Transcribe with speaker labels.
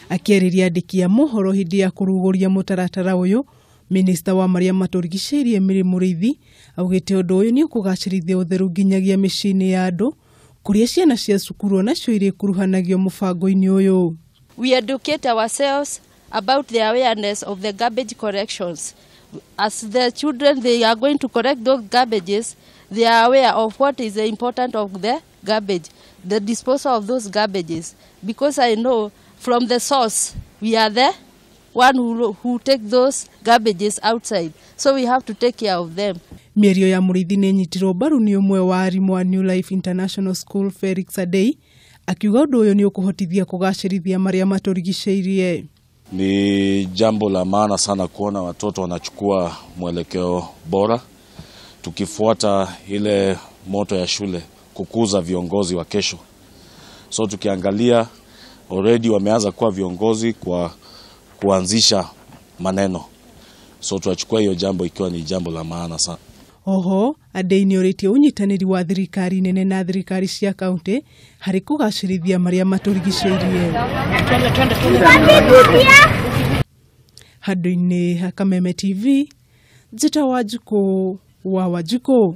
Speaker 1: Akĩarĩria andĩki a mohoro hĩndĩ ya kũrugũria mũtaratara ũyũ, minista wa marĩa matũrigicĩirie Mary Mũrĩithi augĩte ũndũ ũyũ nĩ ũkũgacĩrithia ũtheru nginyagia mĩciĩ-inĩ ya andũ kũrĩa ciana cia cukuru onacio irĩkuruhanagio mũbango-inĩ ũyũ.
Speaker 2: We educate ourselves about the awareness of the garbage collections. As the children, they are going to collect those garbages, they are aware of what is the importance of the garbage, the disposal of those garbages. Because I know from the source, we are the one who take those garbages outside. So we have to take care of them.
Speaker 1: Mĩario ya Mũrĩithi nĩ ĩnyitirwo mbaru nĩ ũmwe wa arimũ a New Life International School Felix Adei akiuga ũndũ ũyũ nĩ ũkũhotithia kũgacĩrithia marĩa matũrigicĩirie.
Speaker 3: Ni jambo la maana sana kuona watoto wanachukua mwelekeo bora, tukifuata ile moto ya shule kukuza viongozi wa kesho. So tukiangalia already wameanza kuwa viongozi kwa kuanzisha maneno, so tuachukua hiyo jambo ikiwa ni jambo la maana sana.
Speaker 1: Oho Adei nĩ orĩtie ũnyitanĩri wa thirikari nene na thirikari cia kaunti harĩ kũgacĩrithia marĩa matũrigicĩirie. Handũ-inĩ ha Kameme TV, Njĩta Wanjikũ wa Wanjikũ.